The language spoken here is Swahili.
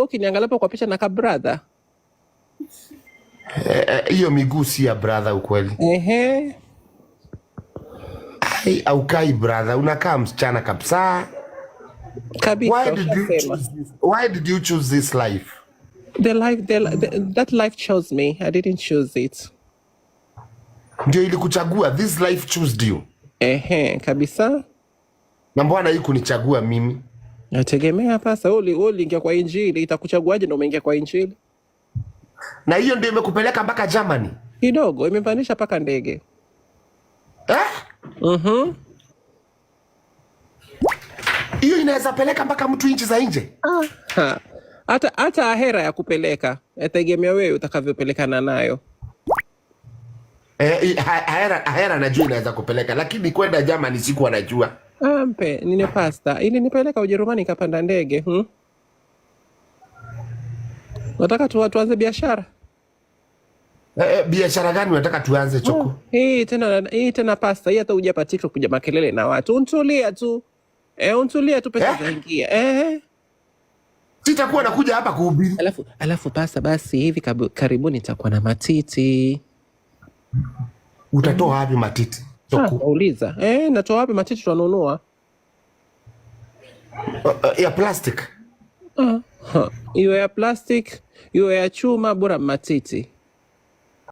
Ukiniangalia hapo kwa picha na ka brother. Hiyo miguu si ya brother ukweli. Ehe. Ai, haukai brother, unakaa msichana kabisa. Kabisa. Why did you Ushasema. Choose this? Why did you choose this life? The life, that life chose me. I didn't choose it. Ndio ilikuchagua, this life chose you. Ehe, kabisa. Na mbona hii kunichagua mimi? Nategemea pasa wewe uliingia kwa Injili, itakuchaguaje ndio umeingia kwa Injili? Na hiyo ndio imekupeleka mpaka Germany. Kidogo imepandisha mpaka ndege. Eh? Mhm. Hiyo inaweza peleka mpaka mtu nchi za nje. Ah, ha. Hata ahera ya kupeleka yategemea wewe utakavyopelekana nayo. Eh, ahera najua inaweza kupeleka, lakini kwenda Germany sikuwa najua. Ah, mpe nini pasta ili nipeleka Ujerumani nikapanda ndege? Nataka tuanze biashara. Biashara gani unataka tuanze, Choko? Hii tena pasta, hii hata uja hapa TikTok kuja makelele na watu, untulia tu, untulia tu, pesa Eh? zaingia. Sitakuwa nakuja hapa kuhubiri. Alafu pasta, basi hivi karibuni nitakuwa na matiti. Utatoa wapi matiti? Ah, Choko. nauliza, natoa wapi matiti? Twanunua. Ya plastic. Ah, ha. Iwe ya plastic, iwe ya chuma, bora matiti.